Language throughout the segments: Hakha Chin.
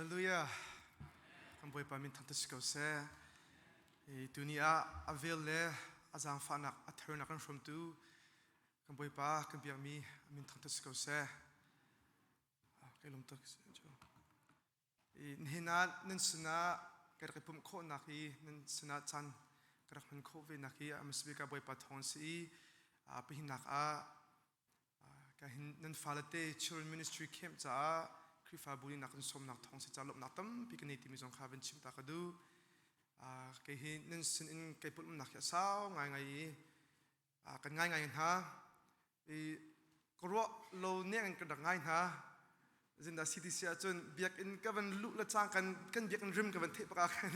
Hallelujah. Kan Bawipa min thangthat si ko seh. Hi tuni ah a vel le a zaangfahnak a thernak kan hrawmtu kan Bawipa kan biakmi a min thangthat si ko seh. Kai lawm tuk. Nihin ah nan sinah ka rak i pumh khawhnak i nan sinah caan ka rak hman khawh ve nak hi a hmasa bik ah Bawipa thawng a si i pahnihnak ah ka hin nan fale te Children Ministry Camp caah Khrihfabu nih nak kan sawmnak thawng si caah lawmhnak tampi ka nei timi zong kha van chim ta ka duh. Kei hi nan sin in kei pulh umnak hi a sau ngaingai i kan ngai ngai hna. I ka ruah lo neng in ka rak ngai hna. Zindah CTC ahcun biakinn ka van luh le cang kan kan biakinn rim ka van theih bak ah khan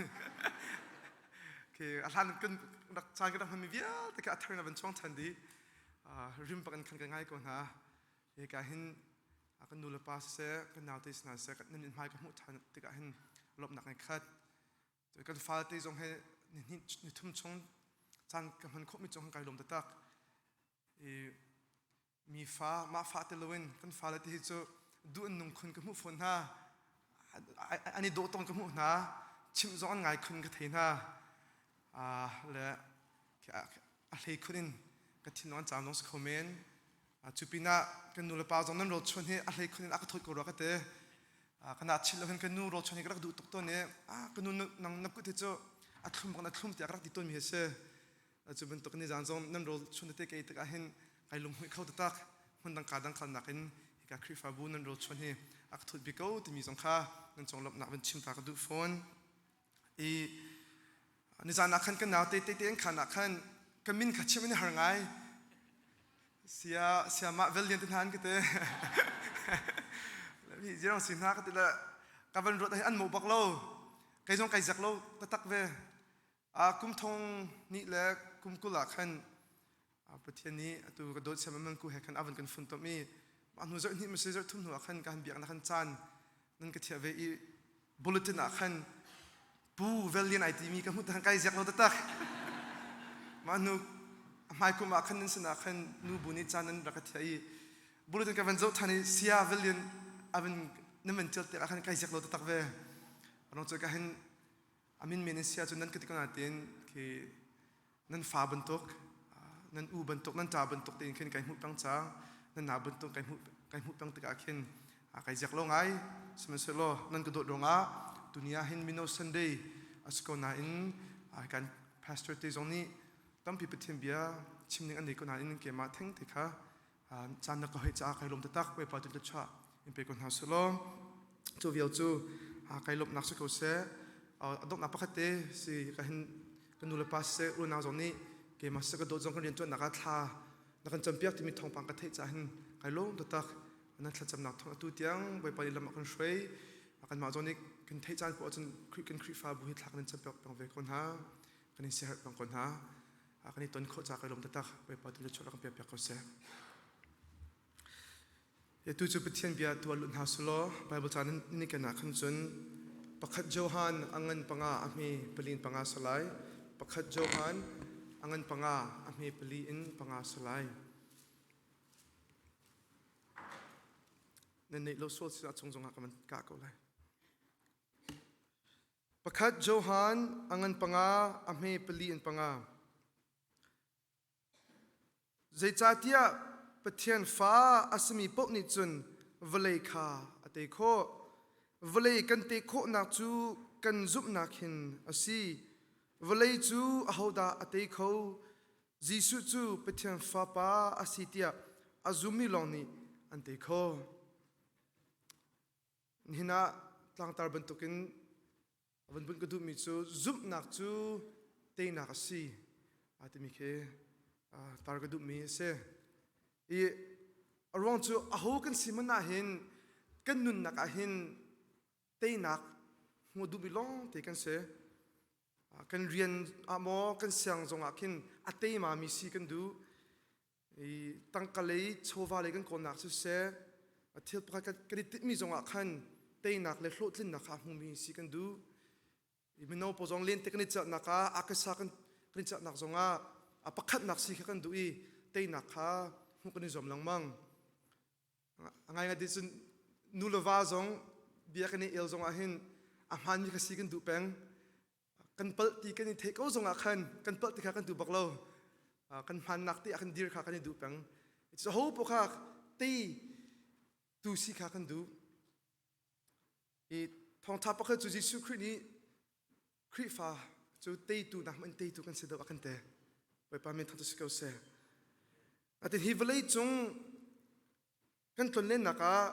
khi a hlan kan rak caan ka rak hmanmi vialte kha a thar in a van chuang ṭhan dih. Rim bak in khan ka ngai ko hna. Hika hin kan nu le pa siseh, kan naute hna siseh, nan mithmai ka hmuh ṭhan tikah hin lawmhnak in khat. Kan falte zong he ni thum chung caan ka hman khawhmi cung kai lawm taktak. I mi fa mah fa te loin kan fale te hi cu duh an nung khun ka hmuh fawn hna. An i dawh tong ka hmuh hna. Chimh zong an ngai khun ka thei hna. Le a hlei khun in ka thinlung an caam zong si kho men. Cu pinah kan nu le pa zong nan rawlchuan hi a hlei khun in a ka thawt ko rua ka ti. Kana chil lo hin ka nu rawlchuan hi ka rak duh tuk tawn i ka nu nang na kut hi cu a thlum bak na thlum tiah ka rak ti tawnmi hi a si. Cu bantuk ni zan zong nan rawlchuan tete ka ei tikah hin kai lunghmuih kho taktak. Hmun dang ka dang kalnak in hika Khrihfabu nan rawlchuan hi a ka thawt bik ko timi zong kha nan conglawmhnak van chim ta ka duh fawn. I nizan ah khan kan naute tete an khan ah khan ka min kha chim in har ngai. Sia sia mah vel lian te hna an ka te. Mi zirong si hna ka ti le ka van ruat an mo bak lo. Kei zong kai zak lo taktak ve. A kum thong ni le kum kul ah khan Pathian nih atu ka dawt siam man ku he khan avan kan fun tom i mah hnu zarh hnih masi zarh thum hnu ah khan ka han biak na khan caan nan ka thiah ve i bulletin ah khan Pu Vel Lian ai timi ka hmuh than kai ziak lo taktak. Mah hnu hmai kum ah khan nan sinah khan nu bu nih caan nan rak ka thiah i bulletin ka van zoh than i Sia Vel Lian avan nan van tial tik ah khan kai ziak lo taktak ve. Rong cu ka hin amin men in sia cu nan ka ti ko na tiin khi nan fa bantuk nan u bantuk nan ṭa bantuk tein khin kai hmuh peng cang nan na bantuk kai hmuh kai hmuh peng tikah khin kai ziak lo ngai sihmanhsehlaw nan ka dawt ruangah tuni ah hin mino Sunday a si ko nain kan pastor te zong nih tampi Pathian bia chim ning an nei ko nain keimah theng te kha caan na ka hoih caah kai lawm taktak Bawipa tu thluachuah in pe ko hna selaw cu vial cu kai lawmhnak si ko seh a donghnak pakhat te si ka hin ka nu le pa siseh unau zong nih keimah siseh ka dawt zong kan rianṭuannak ah thla na kan campiak timi thawngpang ka theih caah hin kai lawm taktak nan thlacamnak thawng atu tiang Bawipa nih lam a kan hruai kanmah zong nih kan theih caan poah cun kan Khrihfabu hi thla kan in campiak peng ve ko hna kan in siaherh peng ko hna kan i ton khawh ca kai lawm taktak Bawipa tu thluachuah rak piak piak ko seh Tu cu Pathian bia tuah lut hna sulaw Bible ca ni kan ah khan cun pakhat Johan a ngan panga a hme pali in panga salai pakhat Johan a ngan panga a hme pali in panga salai nan neih lo sual sinah chung zongah ka van kah ko lai Pakhat Johan a ngan panga, a hme pali in panga. Zeicahtiah Pathian fa a simi paoh nih cun vawlei kha a tei khawh. Vawlei kan tei khawhnak cu kan zumhnak hin a si. Vawlei cu ahodah a tei kho? Jesuh cu Pathian Fapa a si tiah a zummi lawng nih an tei kho. Nihin ah tlangtar bantukin van bunh ka duhmi cu zumhnak cu teinak a si a timi khi tar ka duhmi a si. I a ruang cu aho kan si hmanh ah hin kan nunnak ah hin teinak hmuh duhmi lawng te kan si. Kan rian ah maw kan siang zong ah khin a teimami si kan duh. I tangka lei chawva lei kan kawlnak siseh thil pakhat kan i tinhmi zongah khan teinak le hlawhtlinnak kha hmumi si kan duh. I mino pawl zong lente kan i celhnak ah akasa kan kan i celhnak zongah a pakhatnak si kha kan duh i teinak kha hmuh kan i zuam lengmang. A ngaingai ti cun nu le va zong Bia kan i el zongah hin a hmaanmi kha si kan duh peng. Kan palh ti kan i theih ko zongah khan kan palh ti kha kan duh bak lo. Kan hmaannak te ah kan dir kha kan i duh peng. Ho paoh kha tei tu si kha kan duh. I thawngtha pakhat cu Jesuh Khrih nih Khrihfa cu teitu nak hmanh teitu kan si deuh a kan te. Bawipa min thangṭhat si ko seh. Atin hi vawlei cung kan tlonlennak ah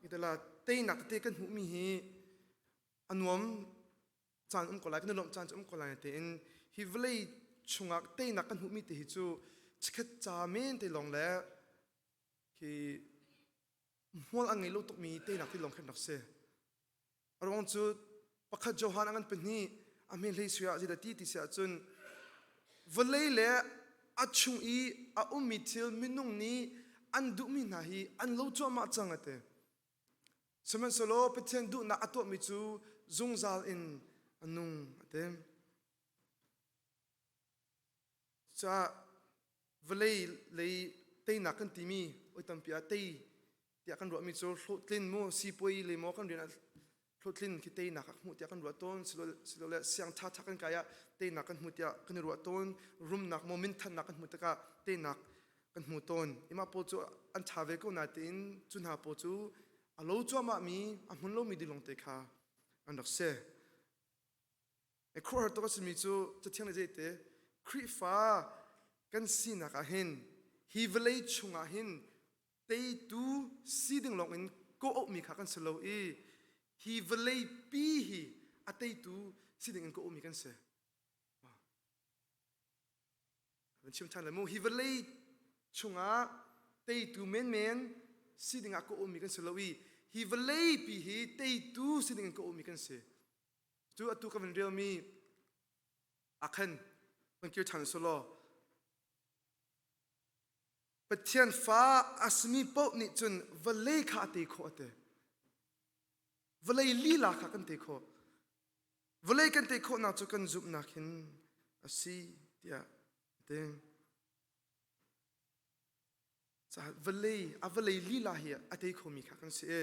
itala teinak tete kan hmuhmi hi a nuam caan um ko lai kan i lawmh caan cu um ko lai tein hi vawlei chungah teinak kan hmuhmi te hi cu chikhat ca men te lawng le khi hmual a ngei lo tukmi teinak ti lawng khin rak si. A ruang cu pakhat Johan a ngan pahnih a hme hlei sui ah zeidah ti ti si ahcun vawlei le a chung i a ummi thil minung nih an duhmi hna hi an lo cuahmah cang a ti. Sihmanhsehlaw Pathian duhnak a tuahmi cu zungzal in a nung a ti. Caah vawlei lei teinak kan timi oi tampi ah tei tiah kan ruahmi cu hlawhtlin mu sipuai le maw kan rian ah hlawhtlin khi teinak a hmuh tiah kan ruah tawn silole siang ṭha kan kai ah teinak kan hmu tiah kan i ruah tawn rumnak maw minthannak kan hmuh tikah teinak kan hmu tawn imah pawl cu an ṭha ve ko natein cu hna pawl cu a lo cuahmah mi a hmun lomi dilong te kha an rak si. Khuaruahhar tuk a simi cu Cathiang nih zeite Khrihfa kan sinak ah hin hi vawlei chungah hin teitu si ding lawngin kawh auhmi kha kan si lo i hi vawlei pi hi a teitu si ding in kawh auhmi kan si. Van chim ṭhan lai mu hi vawlei chungah teitu menmen si dingah kawh auhmi kan si lo i hi vawlei pi hi teitu si ding in kawh auhmi kan si. Cu atu ka van relmi ah khan van kir ṭhan selaw Pathian fa a simi paoh nih cun vawlei kha a tei khawh a ti. Vawlei lila kha kan tei khawh. Vawlei kan tei khawhnak cu kan zumhnak hin a si tiah a ti. Vawlei a vawlei lila hi a tei khomi kha kan si i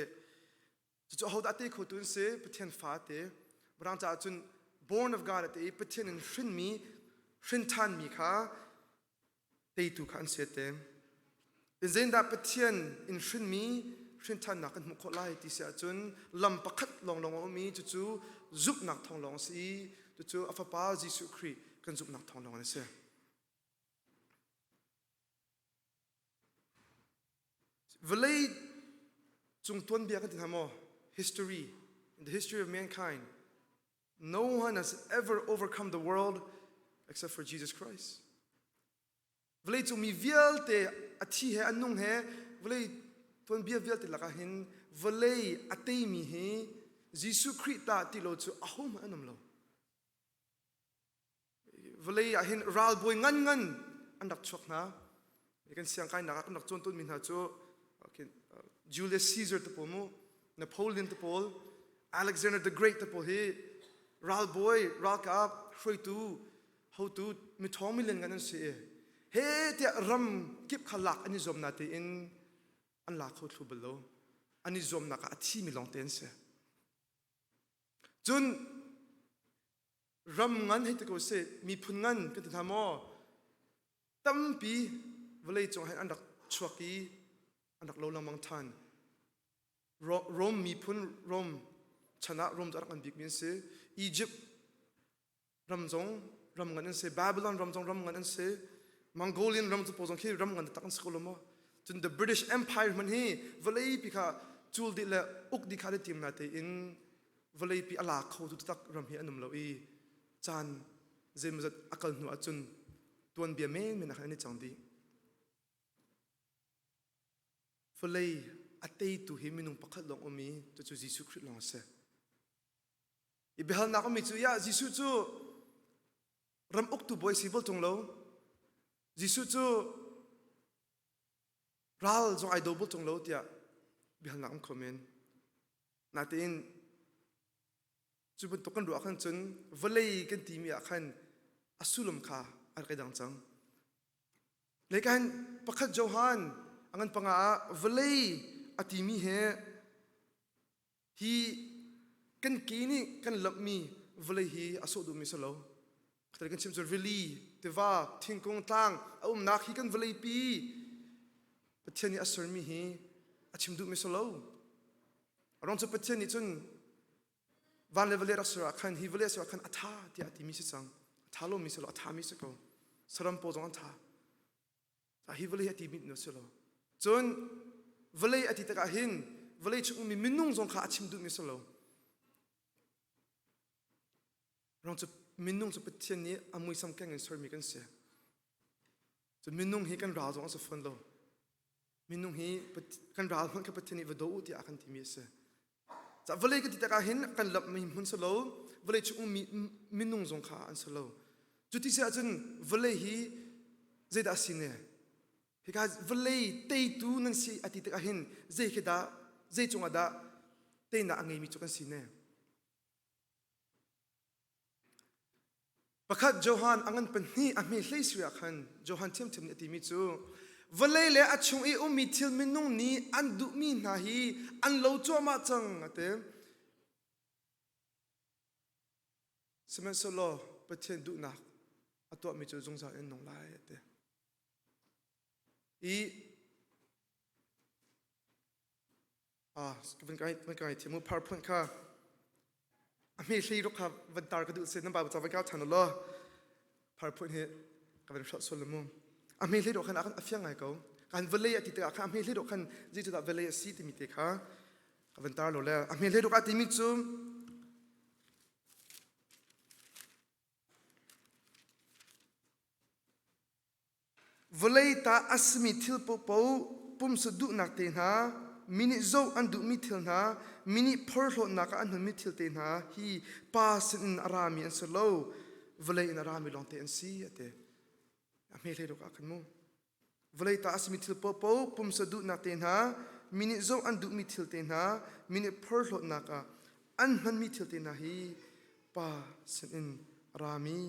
Cucu ahodah a tei khotu an si? Pathian fa a ti. Mirang caah cun born of God a ti i Pathian in hrinmi, hrin ṭhanmi kha teitu kha an si a ti. Zeitindah Pathian in hrinmi hrin ṭhannak kan hmuh khawh lai ti si ahcun lam pakhat lawnglawng a um i cucu zumhnak thawng lawng a si i cucu a Fapa Jesuh Khrih kan zumhnak thawng lawng a si. Vawlei cung tuanbia kan ti hna maw? History. In the history of mankind, no one has ever overcome the world except for Jesus Christ. Vawlei cung mi vialte a thi he an nung he vawlei tuanbia vialte lakah hin vawlei a teimi hi Jesuh Khrih ta ti lo cu ahohmanh an um lo. Vawlei ah hin ralbawi ngan ngan an rak chuak hna. Kan siangkainak ah kan rak cawn tawnmi hna cu Julius Caesar te pawl mu, Napoleon te pawl, Alexander the Great te pawl hi ralbawi, ralkap, hruaitu, hotu, miṭhawng milian ngan an si i he tiah ram kip kha lak an i zuam na tein an la kho thlu bal lo. An i zuamnak ah a thimi lawng te an si. Cun ram ngan hei ti ko sih miphun ngan kan ti hna maw tampi vawlei cung ah an rak chuak i an rak lo lengmang ṭhan Rome miphun Rome chan ah Rome cu a rak ngan bikmi an si Egypt ram zong ram ngan an si Babylon ram zong ram ngan an si Mongolian ram cu pawl zong khi ram ngan taktak an si ko lo maw cun the British Empire hmanh hi vawlei pi kha cul dih le uk dih kha an i tim na tein vawleipi a la khotu taktak ram hi an um lo i caan zeimawzat a kal hnu ahcun tuanbia menmen ah khan an i cang dih. Vawlei a teitu hi minung pakhat lawng um i cucu Jesuh Khrih lawng a si. I biahalnak ummi cu ya Jesuh cu ram uktu bawi si bal tung lo. Jesuh cu ral zong ai do bal tung lo tiah biahalnak um kho men. Natein cu bantuk kan ruah khan cun vawlei kan timi ah khan a sullam kha a rak i dang cang. Leikan pakhat Johan a ngan panga ah vawlei a timi he hi kan ke nih kan lamhmi vawlei hi a sawh duhmi si lo. Khatal kan chim cu rili, tiva, thingkung, tlang a umnak hi kan vawlei pi Pathian nih a sermi hi a chim duhmi si lo. A ruang cu Pathian nih cun van le vawlei rak ser ah khan hi vawlei a ser ah khan a ṭha tiah a timi si cang. A ṭha lomi si lo, a ṭhami si ko. Saram pawl zong an ṭha. Hi vawlei a ti mi na si lo. Cun vawlei a ti tikah hin vawlei chung ummi minung zong kha a chim duhmi si lo. Rang cu minung cu Pathian nih a muisam keng in sermi kan si. Cu minung hi kan ral zong a si fawn lo. Minung hi kan ral hmanh kha Pathian nih va do u tiah a kan timi a si. Ca vawlei ka ti tikah hin kan lamhmi hmun si lo, vawlei chung ummi minung zong kha an si lo. Cu ti si ahcun vawlei hi zeidah a si ne? Hika vawlei teitu nan si a ti tikah hin zei khi dah zei cungah dah teinak a ngeimi cu kan si ne? Pakhat Johan a ngan pahnih a hme hlei sui ah khan Johan ṭhiamṭhiam nih a timi cu vawlei le a chung i ummi thil minung nih an duhmi hna hi an lo cuahmah cang a ti. Sihmanhsehlaw Pathian duhnak a tuahmi cu zungzal in nung lai a ti. I Ah, van kai van kai thiam mu PowerPoint kha a hme hlei ruk kha van tar ka duh se nan Bible ca van kau than law PowerPoint hi ka van hrawh sual mu a hme hlei ruk khan a fiang ngai ko kan vawlei a ti tikah kha a hme hlei ruk khan zei cu dah vawlei a si timi te kha ka van tar lo le a hme hlei ruk a timi cu Vawlei ta a simi thil paohpaoh, pumsa duhnak te hna, mi nih zoh an duhmi thil hna, mi nih phorhlawtnak ah an hmanmi thil te hna hi Pa sinin a rami an si lo, vawlei in a rami lawngte an si, a ti. A hme hlei ruk ah khan mu. Vawlei ta a simi thil paohpaoh, pumsa duhnak te hna, mi nih zoh an duhmi thil te hna, mi nih phorhlawtnak ah an hmanmi thil te hna hi Pa sinin a rami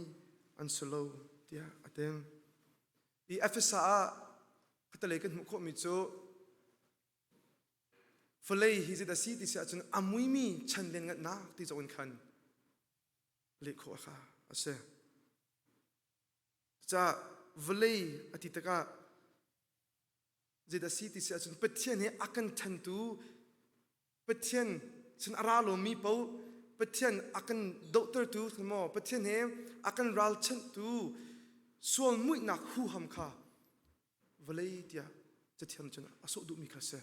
an si lo tiah a ti. I Efesa ah khatalei kan hmuh khawhmi cu vawlei hi zeidah si ti si ahcun a muimi chan lianngannak ti zong in khan leh khawh kha a si. Caah vawlei a ti tikah zeidah si ti si ahcun Pathian he a kan ṭhentu Pathian sin a ra lomi paoh Pathian a kan dohtertu maw Pathian he a kan ralchanhtu sual muihnak huham kha vawlei tiah cathiang cun a sawh duhmi kha si.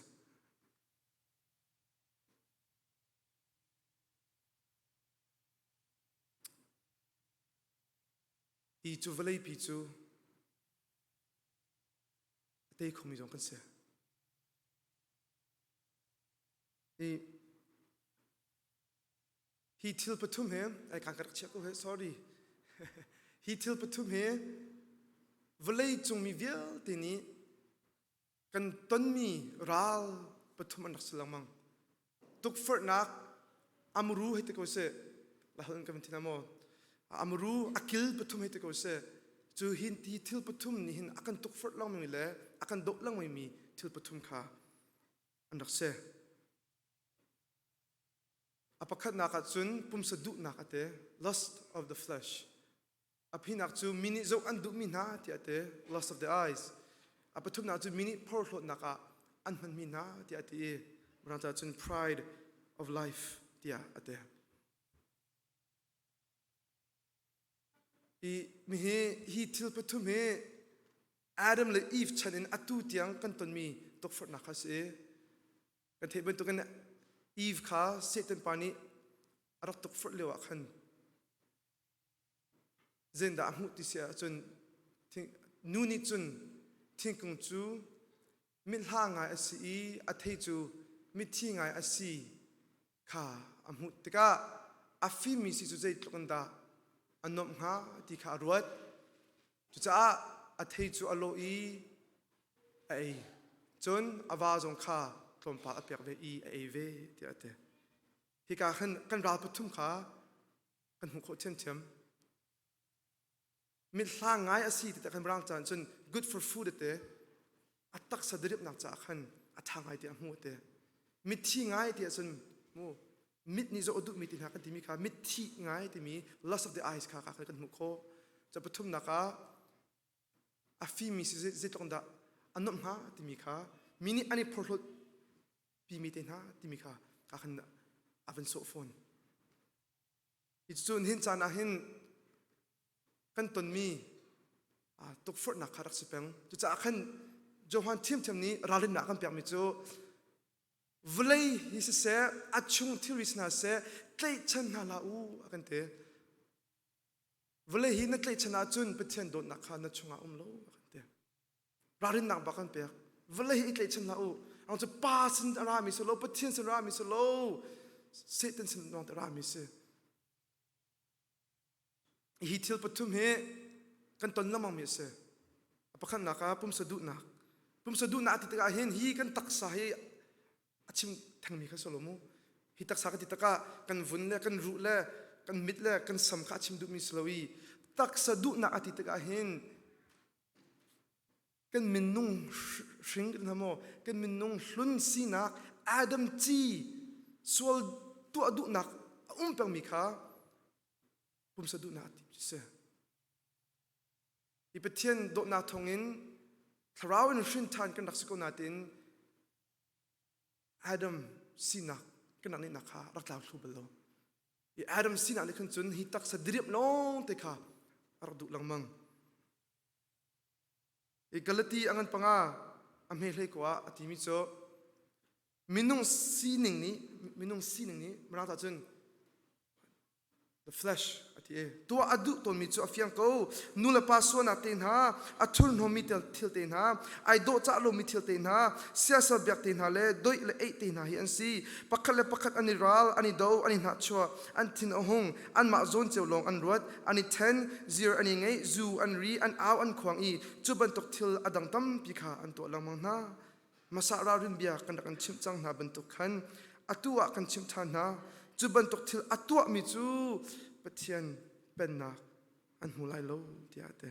Hi cu vawleipi cu a tei khomi zong kan si. Hi hi thil pathum he ai ka rak chiah ko he sorry hi thil pathum he vawlei cung mi vialte nih kan tonmi ral pathum an rak si lengmang tukforhnak amru hei ti ko seh lahal in kan thin maw amru akil pathum hei ti ko seh cu hin ti thil pathum nih hin a kan tukforh lengmang le a kan doh lengmang mi thil pathum kha an rak si. A pakhatnak ah cun pumsa duhnak a ti, lust of the flesh. A phinak cu mi nih zoh an duhmi hna tiah a ti, lust of the eyes. A pathumnak cu mi nih phorhlawtnak ah an hmanmi hna tiah a ti i Mirang ca cun pride of life tiah a ti. I mihi hi thil pathum hi Adam le Eve chan in atu tiang kan tonmi tukforhnak kha a si. Kan theih bantukin Eve kha Satan pa nih a rak tukforh lio ah khan zeidah a hmuh ti si ahcun nu nih cun thingkung cu mithla ngai a si i a thei cu mithi ngai a si kha a hmuh tikah a fimmi si cu zeitluk in dah a nuamh hnga ti kha a ruat. Cucaah a thei cu a lawh i a ei. Cun a va zong kha tlawmpal a pek ve i a ei ve tiah a ti. Hika khan kan ral pathum kha kan hmuh khawh ṭhiamṭhiam. Mithla ngai a si ti khan Mirang caan cun good for food te a taksa diriamhnak caah khan a ṭha ngai ti a hmuh te. Mithi ngai ti ahcun mu. Mit nih zoh a duhmi ti hna kan timi kha mit thi ngai timi lust of the eyes kha kan hmuh khawh. Ca pathumnak ah a fimi si zeitluk dah a nuamh hnga timi kha mi nih an i phorhlawt pimi te hna timi kha ka khan a van sawh fawn. Hi cu hin caan ah hin kan tonmi tukforhnak kha rak si peng. Cucaah khan Johan thiamthiam nih ralrinnak a kan pekmi cu vawlei hi siseh a chung thilri si hna seh tlaihchan hna hlah u a kan ti. Vawlei hi na tlaihchan ahcun Pathian dawtnak kha na chungah um lo a kan ti. Ralrinnak bak kan pek. Vawlei hi i tlaihchan hlah u. Ang cu pa sin a rami si lo, Pathian sin a rami si lo, Satan sin lawng te a rami si. Hi thil pathum hi kan ton lengmang mi a si. A pakhatnak ah pumsa duhnak. Pumsa duhnak ti tikah hin hi kan taksa hi a chim thengmi kha si lo mu. Hi taksa ka ti tikah kan vun le kan ruh le kan mit le kan sam kha a chim duhmi si lo i taksa duhnak a ti tikah hin kan minung hring kan maw kan minung hlun sinak Adam ci sual tuah duhnak a um pengmi kha pumsa duhnak ti cu si. Hi Pathian dawtnak thawngin thlarau in hrin ṭhan kan rak si ko nain Adam sinak kan rak nihnak kha rak tlau thlu bal lo. Hi Adam sinak nih khan cun hi taksa diriam lawng te kha a rak duh lengmang. Hi Galati a ngan panga a hme hlei ko ah a timi cu minung sining nih minung sining nih mirang ta cun the flesh a ti i tuah a duh tawnmi cu a fiang ko. Nu le pa sualnak te hna, a thurhnawmmi thil te hna, ai dawhcah lomi thil te hna, siasal biak te hna le doih le eih te hna hi an si. Pakhat le pakhat an i ral, an i do, an i hnahchuah, an thin a hung, anmah zawn cio lawng an ruat, an i then, zir an i ngeih, zu an ri, an au an khuang i cu bantuk thil a dang tampi kha an tuah lengmang hna. Hmasa ralrin bia kan rak in chimh cang hna bantuk khan atu ah kan chimh ṭhan hna. Cu bantuk thil a tuahmi cu Pathian pennak an hmu lai lo tiah a ti.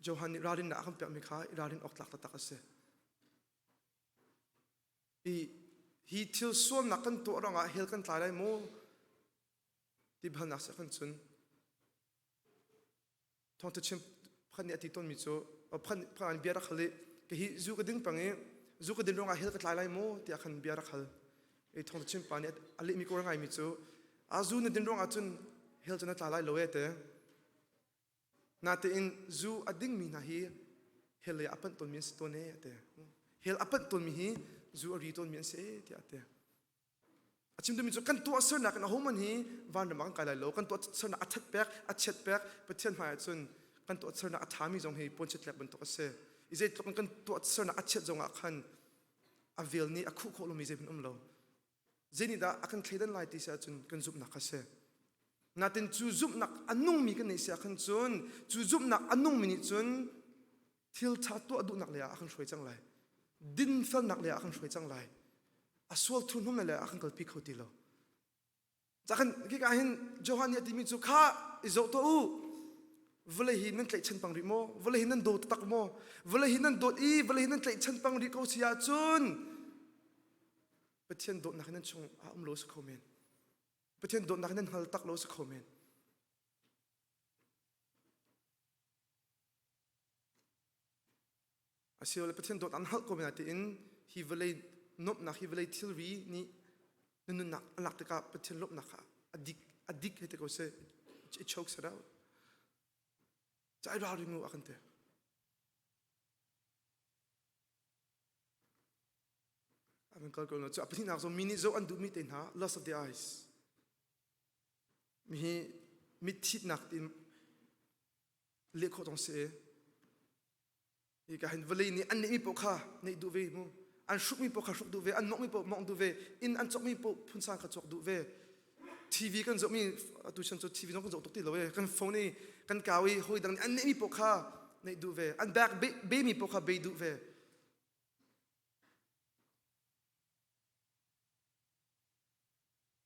Johan nih ralrinnak a kan pekmi kha i ralrin awk tlak taktak a si. Hi, hi thil sualnak kan tuah ruangah hell kan tlai lai maw ti biahalnak si ahkhan cun Thawngtha chim pakhat nih a ti tawnmi cu pakhat nih bia rak hal i ka hi zu ka ding pang i zu ka din ruangah hell ka tlai lai maw tiah khan bia rak hal. I thawngtha chim pa nih a lehmi ka ngaimi cu a zu na din ruangah cun hell cu na tla lai lo e te. Natein zu a dingmi hna hi hell lei a panh tawnmi an si tawn e a ti. Hell a panh tawnmi hi zu a ri tawnmi an si e tiah a ti. A chim duhmi cu kan tuahsernak in ahohmanh hi vanram ah kan kai lai lo. Kan tuahsernak a ṭhat pek, a chiat pek, Pathian hmai ahcun kan tuahsernak a ṭhami zong hi puanchiat bantuk a si. I zeitluk in kan tuahsernak a chiat zong ah khan a vel nih a khuh khawh lomi zeihmanh um lo. Zei nih dah a kan thleidan lai ti si ahcun kan zumhnak kha si. Natin cu zumhnak a nungmi kan neih si ahkhan cun cu zumhnak a nungmi nih cun thil ṭha tuah duhnak lei ah a kan hruai cang lai. Dinfelnak lei ah a kan hruai cang lai. A sual thurhnawm lei ah a kan kalpi kho ti lo. Cakhan khika hin Johan nih a timi cu kha i zoh tuah u. Vawlei hi nan tlaihchan pang rih maw? Vawlei hi nan daw taktak maw? Vawlei hi nan dawt i vawlei hi nan tlaihchan pang rih ko si ahcun Pathian dawtnak hi nan chung ah um lo si kho men. Pathian dawtnak hi nan hngal tak lo si kho men. Asilole Pathian dawt an hngalh ko men tiin hi vawlei nuamhnak hi vawlei thilri nih na nunnak an lak tikah Pathian lawmhnak kha a dik a dik hei ti ko seh it chokes it out. Cai ralring u a kan ti. Avan kal ko no cu a pahnihnak zong mi nih zoh an duhmi te hna lust of the eyes. Mi hi mit thitnak tin leh khawh zong si hi ka hin vawlei nih an neihmi paoh kha neih duh ve mu an hrukmi paoh kha hruk duh ve an mawngmi paoh mawngh duh ve inn an cawkmi paoh phunsang kha cawk duh ve TV kan zohmi atu chan cu TV zong kan zoh tuk ti lo e kan phone i kan kau i hawi dang nih an neihmi paoh kha neih duh ve an bag be mi paoh kha be duh ve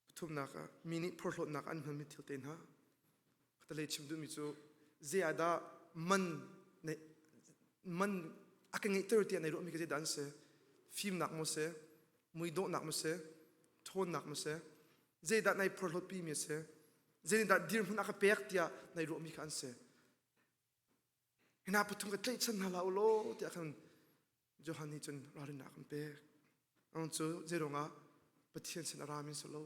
Pathumnak ah mi nih phorhlawtnak an hmanmi thil te hna khatalei chim duhmi cu zei ah dah man man a ka ngeihter tiah nai ruahmi ka zeidah an si? Fimnak maw si, muidawhnak maw si, ṭhawnnak maw si, zeidah nai phorhlawtpi mi a si, zeidah dirhmun a ka pek tiah nai ruahmi kha an si. Hina pathum ka tlaihchan hna hlah u law tiah khan Johan nih cun ralrinnak a kan pek. Ang cu zeiruangah Pathian sin a rami si lo.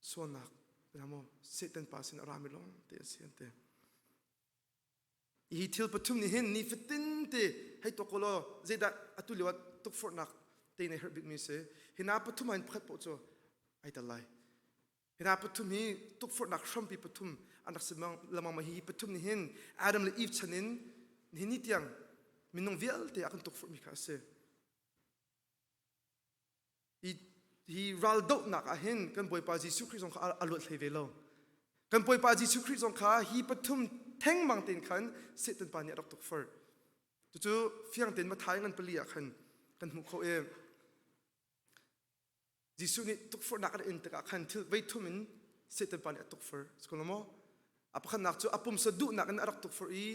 Sualnak maw Satan pa sin a rami lawng te a si an ti. Hi thil pathum nih hin nifatin te hei tuak ko law zeidah atu lio ah tukforhnak te na herh bikmi si. Hi na pathum ah hin pakhat paoh cu ai tel lai. Hi hna pathum hi tukforhnak hrampi pathum an rak si lengmang ma hi pathum nih hin Adam le Eve chan in nihin ni tiang minung vialte a kan tukforhmi kha a si. Hi, hi raldohnak ah hin kan Bawipa Jesuh Khrih zong kha a luat hlei ve lo. Kan Bawipa Jesuh Khrih zong kha hi pathum thengmang tein khan Satan pa nih a rak tukforh. Cucu fiang tein Matthai ngan pali ah khan kan hmuh kho i Jesuh nih tukforhnak a in tikah khan thil veithum in Satan pa nih a tukforh. Sikon maw? A pakhatnak cu a pumsa duhnak in a rak tukforh i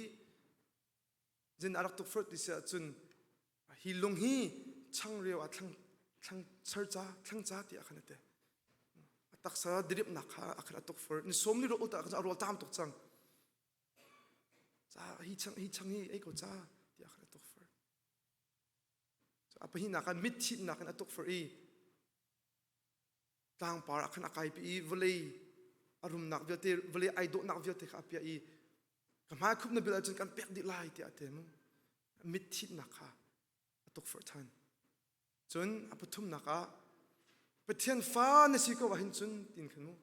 zin a rak tukforh ti si ahcun hi lung hi changreu ah thlang thlang ser ca thlang ca tiah khan a ti. A taksa diripnak kha a khan a tukforh. Ni sawm ni ro ta khan a rawl tam tuk cang. Ca hi chang hi chang hi ei ko ca tiah khan a tukforh. A pahnihnak ah mitthitnak in a tukforh i tlangpar ah khan a kaipi i vawlei a rumnak vialte vawlei ai dawhnak vialte kha a piah i ka hmai khup na bil ahcun kan pek dih lai tiah a ti mu. Mitthitnak kha a tukforh ṭhan. Cun a pathumnak ah Pathian fa na si ko ahhin cun tiin khan mu.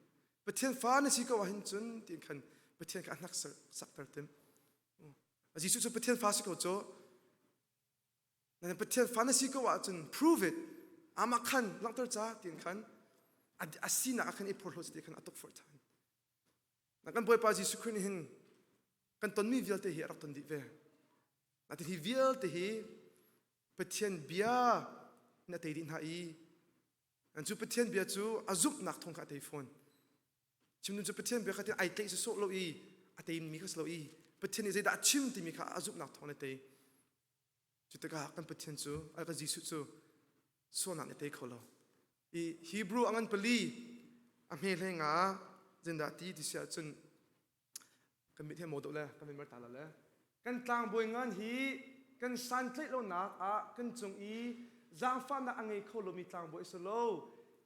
Pathian fa na si ko ahhin cun tiin khan Pathian kha a hnak sakter tim. Jesuh cu Pathian fa si ko cu Na Pathian fa na si ko ahcun prove it. Amah khan langhter ca tiin khan a sinak ah khan i phorhlawt ti khan a tukforh ṭhan. Na kan Bawipa Jesuh Khrih nih hin kan tonmi vialte hi a rak ton dih ve. Natin hi vialte hi Pathian bia in a tei dih hna i an cu Pathian bia cu a zumhnak thawng kha a tei fawn. Chimdun cu Pathian bia kha tin ai tlaih sawsawh lo i a teimi kha si lo i Pathian nih zeidah a chim timi kha a zumhnak thawng in a tei. Cu tikah kan Pathian cu kan Jesuh cu sualnak nih tei kho lo. I Hebrew a ngan pali a hme hlei nga zindah ti ti si ahcun kan mit he maw dawh le kan mit ta la le kan tlangbawi ngan hi kan santlaih lonak ah kan cung i zaangfahnak a ngei kho lomi tlangbawi a si lo.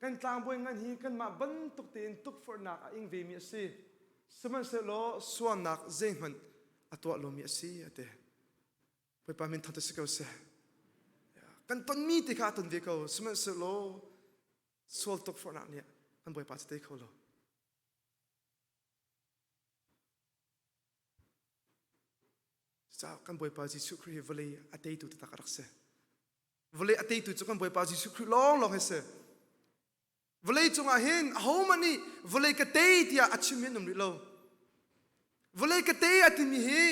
Kan tlangbawi ngan hi kanmah bantuk tein tukforhnak a ing vemi a si. Sihmanhsehlaw sualnak zeihmanh a tuah lomi a si a ti. Bawipa min thangṭhat si ko seh. Kan tonmi ti kha a ton ve ko. Sihmanhsehlaw sual tukforhnak nih kan Bawipa cu tei kho lo. Cucaah kan Bawipa Jesuh Khrih hi vawlei a teitu taktak a rak si. Vawlei a teitu cu kan Bawipa Jesuh Khrih lawnglawng hi si. Vawlei cungah hin ahohmanh nih vawlei ka tei tiah a chimmi an um rih lo. Vawlei ka tei a timi hi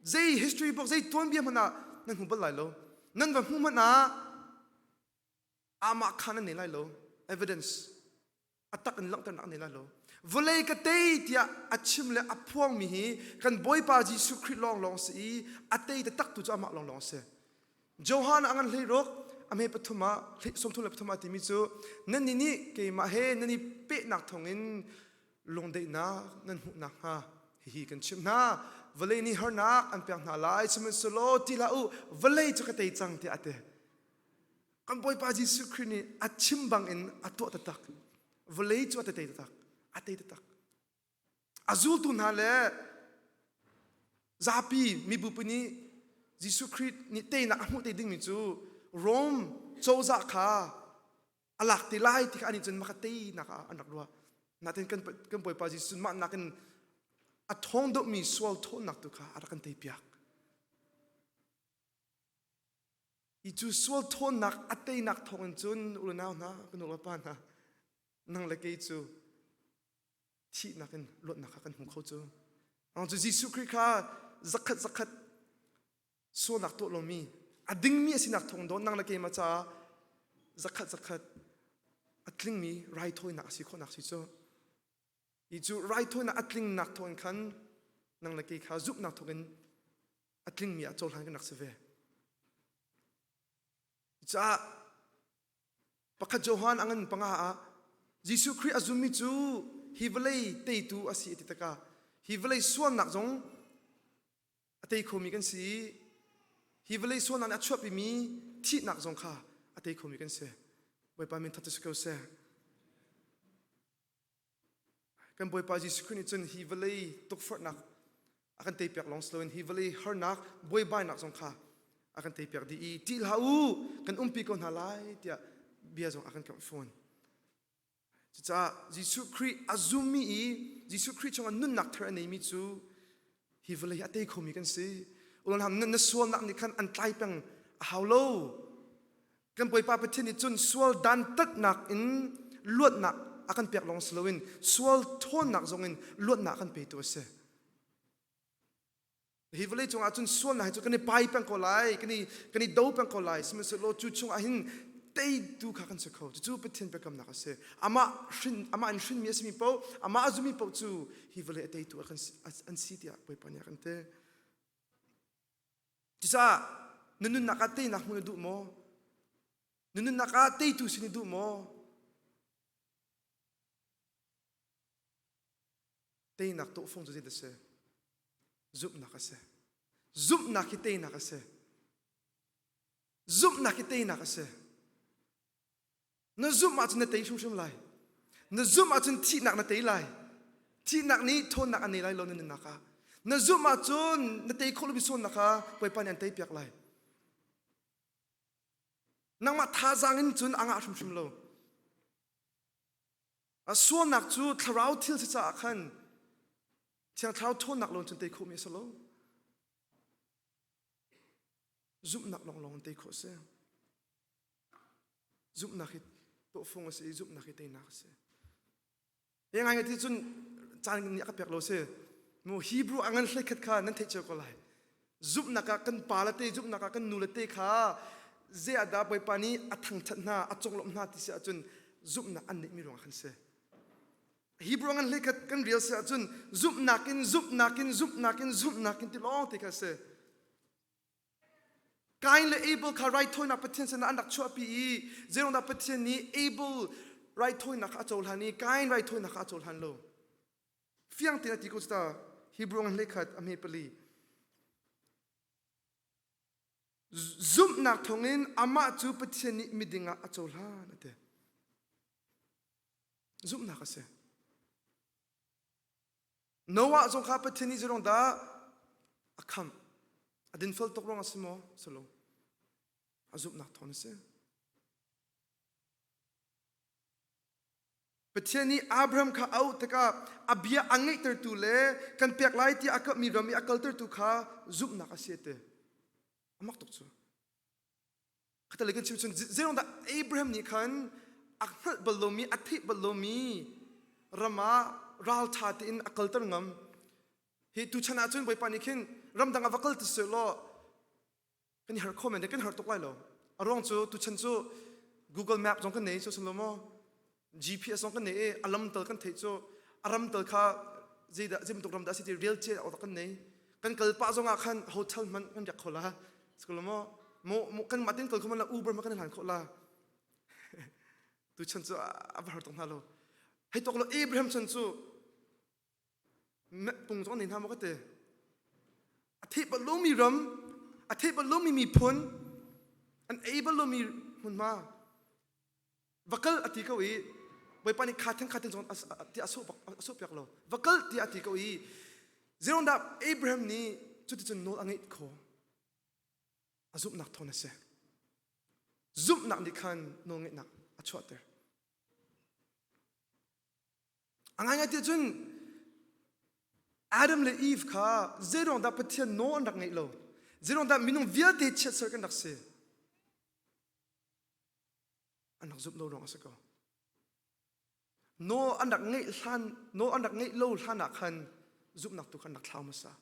zei history book zei tuanbia hmanh ah nan hmu bal lai lo. Nan va hmu hmanh ah amah kha nan nei lai lo. Evidence a tak in langhternak an nei lai lo. Vawlei ka tei tiah a chim le a phuangmi hi kan Bawipa Jesuh Khrih lawnglawng si i a tei taktak tu cu amah lawnglawng a si. Johan a ngan hleiruk a hme pathum ah 33 ah timi cu nannih nih keimah he nan i pehnak thawngin lungdaihnak nan hmuh nakhnga hihi kan chimh hna vawlei nih harnak an pek hna lai sihmanhsehlaw ti hlah u vawlei cu ka tei cang tiah a ti kan Bawipa Jesuh Khrih nih a chim bangin a tuah taktak vawlei cu a tei taktak a tei taktak A zultu hna le zapi mibupi nih Jesuh Khrih nih teinak a hmuh te dingmi cu Rome cozah kha a lak te lai ti kha anih cun maka teinak ah an rak ruah. Natin kan kan Bawipa Jesuh mah nakin a thawng deuhmi sual thawnnak tu kha a rak kan teipiak. I cu sual thawnnak a teinak thawngin cun unau hna, ka nu le pa hna, nang le kei cu thihnak in luatnak kha kan hmu kho cu. Ang cu Jesuh Khrih kha zakhat zakhat sualnak tuah lomi a dingmi a sinak thawng dawn nang le keimah caah zakhat zakhat a tlingmi raithawinak a si khawhnak si cu. Hi cu raithawinak a tlingnak thawng khan nang le kei kha zumhnak thawng in a tlingmi ah cohlan kan rak si ve. Cucaah pakhat Johan a ngan panga ah Jesuh Khrih a zummi cu hi vawlei teitu a si ti tikah hi vawlei sualnak zong a tei khomi kan si i hi vawlei sualnak nih a chuahpimi thihnak zong kha a tei khomi kan si. Bawipa min that si ko seh. Kan Bawipa Jesuh Khrih nih cun hi vawlei tukforhnak a kan teipiak lawng si loin hi vawlei harnak buaibainak zong kha a kan teipiak dih i ṭih hlah u kan umpi ko hna lai tiah bia zong a kan kamh fawn. Cucaah Jesuh Khrih a zummi i Jesuh Khrih chungah nunnak thar a neimi cu hi vawlei hi a tei khomi kan si. Ulonham na sualnak nih khan an tlai peng a hau lo. Kan Bawipa Pathian nih cun sual dantatnak in luatnak a kan pek lawng si loin sual ṭhawnnak zongin luatnak a kan petu a si. Hi vawlei cungah cun sualnak hi cu kan i pai peng ko lai, kan i, kan i do peng ko lai. Sihmanhsehlaw cu chungah hin teitu kha kan si kho. Cucu Pathian biakamnak a si. Amah hrin, amah in hrinmi a simi paoh, amah a zumi paoh cu hi vawlei a teitu an si tiah Bawipa nih a kan ti. Cucaah na nunnak ah teinak hmuh na duh maw? Na nunnak ah teitu si na duh maw? Teinak tawhfung cu zeidah a si? Zumhnak a si. Zumhnak hi teinak a si. Zumhnak hi teinak a si. Na zumh ahcun na tei hrimhrim lai. Na zumh ahcun thihnak na tei lai. Thihnak nih ṭhawnnak a nei lai lo na nunnak ah. Na zumh ahcun na tei khawh lomi sualnak kha Bawipa nih an teipiak lai. Nangmah thazaang in cun a ngah hrimhrim lo. A sualnak cu thlarau thil si caah khan Thiang Thlarau ṭhawnnak lawng cun tei khawhmi a si lo. Zumhnak lawnglawng in tei khawh a si. Zumhnak hi tawhfung a si i zumhnak hi teinak a si. He ngai ti cun caan nih a ka pek lo si. Mu Hebrew a ngan hlei khat kha nan theih cio ko lai. Zumhnak ah kan pa le te zumhnak ah kan nu le te kha zei ah dah Bawipa nih a thangṭhat hna a conglawmh hna ti si ahcun zumhnak an neihmi ruangah khan si. Hebrew ngan hlei khat kan rel si ahcun zumhnak in zumhnak in zumhnak in zumhnak in ti lawng te kha si. Kain le Abel kha raithawinak Pathian sinah an rak chuahpi i zeiruangdah Pathian nih Abel raithawinak kha a cohlan i Kain raithawinak kha a cohlan lo. Fiang tein a ti ko ta Hebrew ngan hlei khat a hme pali. Zumhnak thawngin amah cu Pathian nih miding ah a cohlan a ti. Zumhnak a si. Noah zong kha Pathian nih zeiruang dah a khamh? A dinfel tuk ruang a si maw? Si lo. A zumhnak thawn a si. Pathian nih Abraham kha a auh tikah a bia a ngeihtertu le kan pek lai tiah a kamhmi ram i a kaltertu kha zumhnak a si a ti. A mak tuk cu. Khatalei kan chim cun zeiruang dah Abraham nih khan a hngalh bal lomi a theih bal lomi ram ah ralṭha tein a kalter ngam. Hi tuchan ah cun Bawipa nih khin ramdang ah va kal ti seh law kan i har kho men kan har tuk lai lo. A ruang cu tuchan cu Google Map zong kan nei cu sin lo maw? GPS zong kan nei i a lam tal kan theih cu a ram tal kha zeidah zei bantuk ram dah a si ti rel cia awk kan nei. Kan kal pah zong ah khan hotel hmanh kan riak kho la. Sikolo maw mo kan mah tin kal kho man la Uber ma kan hlan khawh la. Tu chan cu a va har tuk hna lo. Hei tok lo Abraham chan cu pung zong nei hna maw ka ti. A theih bal lomi ram, a theih bal lomi miphun, an ei bal lomi hmunhma va kal a ti ko i Bawipa nih kha theng kha theng zong ti a sawh piak lo va kal tiah a ti ko i zeiruangdah Abraham nih cuticun nawl a ngeih khawh a zumhnak thawn a si zumhnak nih khan nawlngeihnak a chuahter a ngaingai ti cun Adam le Eve kha zeiruang dah Pathian nawl an rak ngeih lo zeiruang dah minung vialte chiatser kan rak si an rak zumh lo ruang a si ko. Nawl an rak ngeih hlan, nawl an rak ngeih lo hlan ah khan zumhnak tu khan rak thlau hmasa.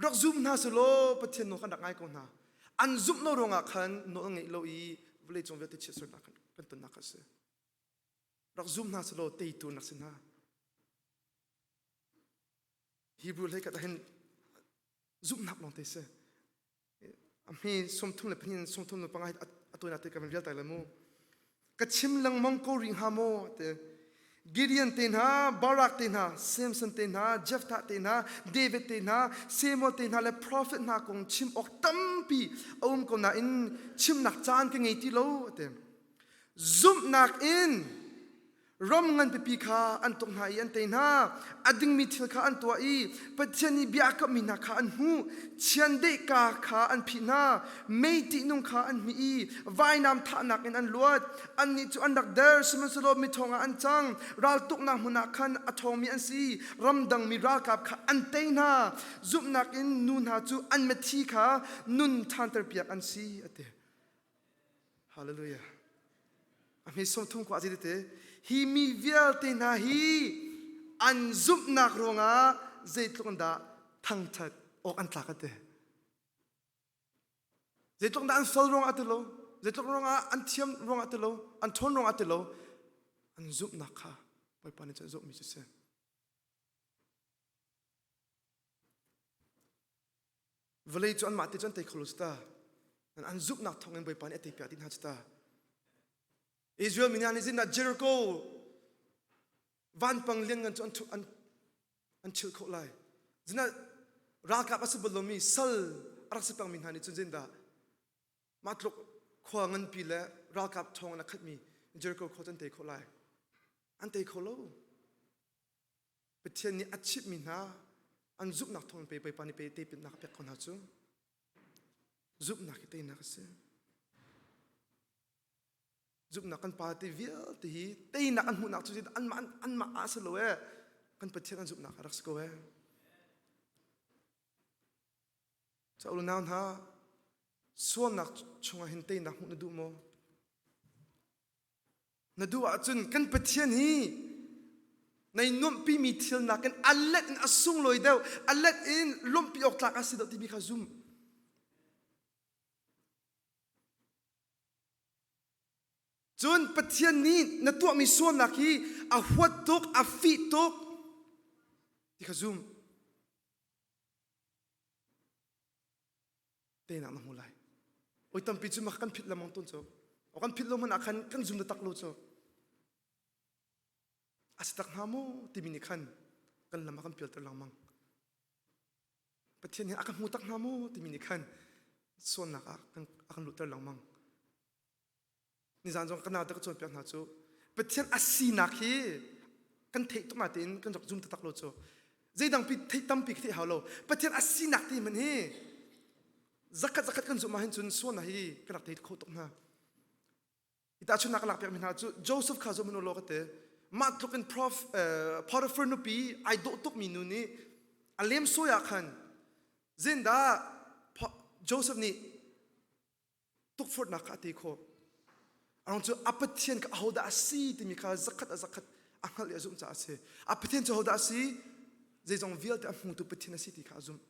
Rak zum hna selaw Pathian nawl khan rak ngai ko hna. An zumh lo ruangah khan nawl an ngeih lo i vawlei cung vialte chiatsernak kan, kan tonnak a si. Rak zum hna selaw teitu an rak si hna. Hebrew hlei kat ah hin zumhnak lawng te si. A hme 34 in 35 A tuan te ka van vial tai la mu. Ka chim lengmang ko rih hnga maw te. Gideon te hna, Barak te hna, Samson te hna, Jephthah te hna, David te hna, Samuel te hna le prophet hna kong chim awk tampi a um ko nain chimnak caan ka ngei ti lo te. Zumhnak in ram ngan pipi kha an tuk hna i an tei hna. A dingmi thil kha an tuah i Pathian nih bia a kamhmi hna kha an hmuh. Chiandeih ka kha an phih hna. Mei ṭihnung kha an hmih i vainam thahnak in an luat. Annih cu an rak der, sihmanhsehlaw miṭhawng ah an cang. Raltuknak hmun ah khan a ṭhawngmi an si. Ramdangmi ralkap kha an tei hna. Zumhnak in nu hna cu an mithi kha nun ṭhanterpiak an si, a ti. Hallelujah. A hme 30 kwa te te hi mi vialte hna hi an zumhnak ruangah zeitluk in dah thangthat awk an tlak ate. Zeitluk dah an sol ruangah ti lo, zeitluk ruangah an thiam ruangah ti lo, an ṭhawn ruangah ti lo, an zumhnak kha Bawipa nih cun zumhmi cu si. Vawlei cu anmah te cu an tei kho lo ta. An zumhnak thawngin Bawipa nih a teipiak dih hna cu ta. Israel mi hna nih zinah Jericho vanpang lianngan cu an an an chilh khawh lai. Zinah ralkap a si bal lomi sal a rak si pengmi hna nih cun zindah mah tluk khua nganpi le ralkap ṭhawng in a khatmi Jericho khua cu an tei khawh lai. An tei kho lo. Pathian nih a chimhmi hna an zumhnak thawng pe Bawipa nih pe tepinnak a pek ko hna cu zumhnak hi teinak a si. Zumhnak kan pa te vialte hi teinak an hmuhnak cu anmah anmah ah si lo ee kan Pathian an zumhnak a rak si ko ee. Ca unau hna sualnak chungah hin teinak hmuh na duh maw? Na duh ahcun kan Pathian hi nai nuamhpimi thil nakin a let in a sunglawi deuh, a let in lawmhpi awk tlak a si deuh timi kha zum. Cun Pathian nih na tuahmi sualnak hi a huat tuk, a fih tuk ti kha zum. Teinak na hmu lai. Oi tampi cu mah kan phit lamang tawn cu. O kan phit lo hmanh ah khan kan zum tak lo cu. A si tak hnga maw timi nih khan kan lam a kan pialter lengmang. Pathian hi a ka hmu tak hnga maw timi nih khan sualnak ah a kan luhter lengmang. Nizan zong ka naute ka cawnpiak hna cu Pathian a sinak hi kan theih tuk natein kan rak zum taktak lo cu zeidang pi theih tampi ka theih hau lo Pathian a sinak ti hmanh hi zakhat zakhat kan zumh ahhin cun sualnak hi kan rak thei kho tuk hna i tahchunhnak ka lak piakmi hna cu Joseph kha zum law ka te mah tluk in prof Potiphar nupi ai dawh tukmi nu nih a lem sawi ah khan zindah Joseph nih tukforhnak kha a tei khawh. Arang cu a Pathian kha ahodah a si timi kha zakhat a zakhat a hngalh i a zumh caah a si. A Pathian cu ahodah a si? Zeizong vialte a hmutu Pathian a si ti kha a zumh.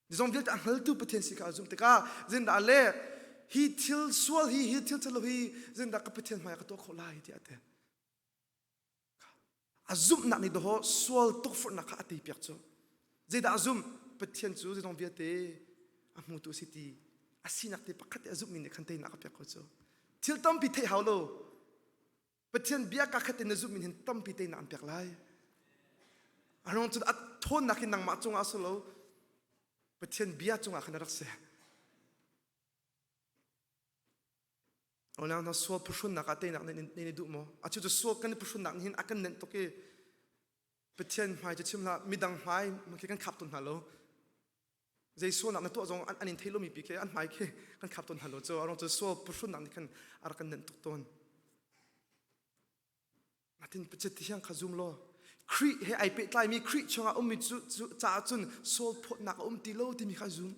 Zeizong vialte a hngaltu Pathian si kha a zumh tikah zindah le hi thil sual hi hi thil thalo hi zindah ka Pathian hmai ah ka tuah khawh lai tiah a ti. A zumhnak nih dawh sual tukforhnak kha a teipiak cu. Zeidah a zumh? Pathian cu zeizong vialte a hmutu a si ti a sinak te pakhat te a zumhmi nih khan teinak a pek ko cu. Thil tampi theih hau lo. Pathian bia ka khat in na zumhmi hin tampi teinak an pek lai. A ruang cun a thawnnak hi nangmah cungah a si lo. Pathian bia cungah khan a rak si. Unau hna sual phuhrunnak ah teinak nan i duh maw? A cu cu sual kan i phuhrunnak nih hin a kan nenh tuk i Pathian hmai cu chim hlah midang hmai khi kan khap tawn hna lo. Zei sualnak na tuah zong an in thei lomi pi khi an hmai khi kan khap tawn hna lo cu a cu sual phuhrunnak nih khan a rak kan nenh tuk tawn. Natin Pathian thiang kha zum law Khrih he ai pehtlaimi Khrih chungah ummi cu caah cun sual phawtnak a um ti lo timi kha zum.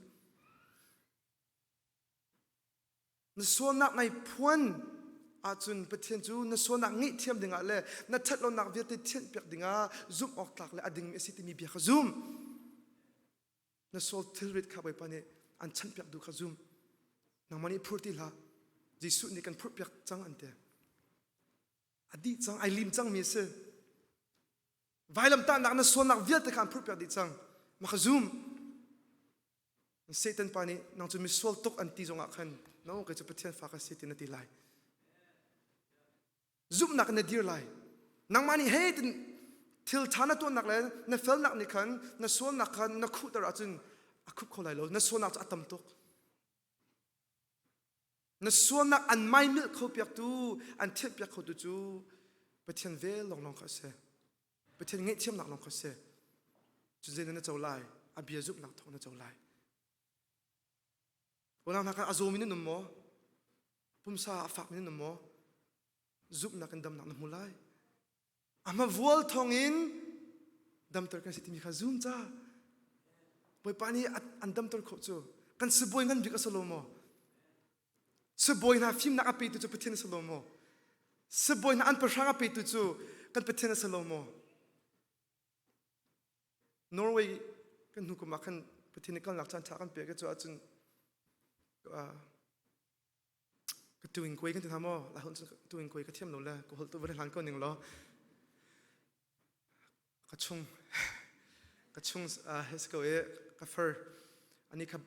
Na sualnak nai phuan ahcun Pathian cu na sualnak ngaihthiam dingah le na ṭhatlonak vialte thianhpiak dingah zumh awk tlak le a dingmi a si timi bia kha zum. Na sual thilrit kha Bawipa nih an chanhpiak duh kha zum. Nangmah nih phur ti hlah. Jesuh nih kan phurhpiak cang an ti. A dih cang, ai lim cangmi a si. Vailamtahnak na sualnak vialte kha an phurhpiak dih cang. Mah kha zum. Satan pa nih nang cu misual tuk an ti zongah khan No, kei cu Pathian fa ka si ti na ti lai. Zumhnak in na dir lai. Nangmah nih hei tin thil ṭha na tuahnak le na felnak nih khan na sualnak khan na khuhter ahcun a khup kho lai lo. Na sualnak cu a tam tuk. Na sualnak an maimilh kho piaktu, an thianh piak khotu cu Pathian vel lawnglawng kha a si. Pathian ngaihthiamnak lawng kha a si. Cun zeidah na co lai? A bia zumhnak thawng na co lai. Unau hna kha a zawmi nan um maw? Pumsa a fakmi nan um maw? Zumhnak in damnak na hmu lai. A hmavual thawngin damter kan si timi kha zum ca. Bawipa nih an damter khawh cu kan sibawi ngan bik a si lo maw? Sibawi hna fimnak a petu cu Pathian a si lo maw? Sibawi hna an pahrang a petu cu kan Pathian a si lo maw? Norway kan hnu kum ah khan Pathian nih kalnak caan ṭha kan pek cu ahcun ka tuing kuai kan ti hna maw lai holh cun tuing kuai ka thiam lo le ka holh tu van hlan ko ning law ka chung ka chung he si ko e ka far ani kha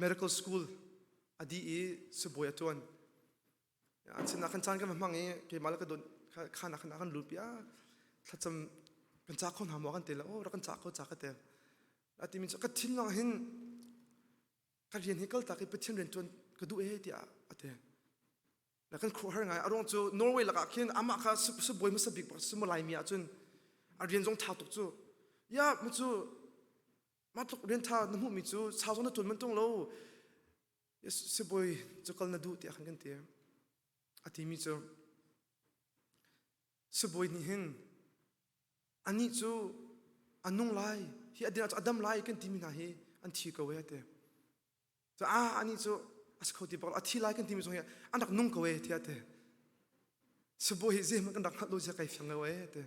medical school a dih i sibawi a ṭuan. An sinah khan caan kan va hmang i keimah le ka dawt khan ah khan a kan luhpi ah thlacam kan ca kho hna maw kan ti le oh rak kan ca kho ca ka te. A timi cu ka thinlung hin ka rian hi kaltak i Pathian rian ṭuan ka duh e tiah a ti. Na kan khuahar ngai a ruang cu Norway lakah khin amah kha sibawi hmasa bik bak si Laimi ahcun a rian zong ṭha tuk cu. Ya mu cu mah tluk rian ṭha na hmuhmi cu sau zong na ṭuan man ṭung lo sibawi cu kal na duh tiah khan kan ti a timi cu sibawi nih hin anih cu a nung lai hi a din ah cu a dam lai kan timi hna hi an thi ko e a ti cu a anih cu a si kho ti bak lo a thi lai kan timi zong hi an rak nung ko e tiah a ti Sibawi hi zeihmanh kan rak hngalh lo zia kai fiang lo ee ti.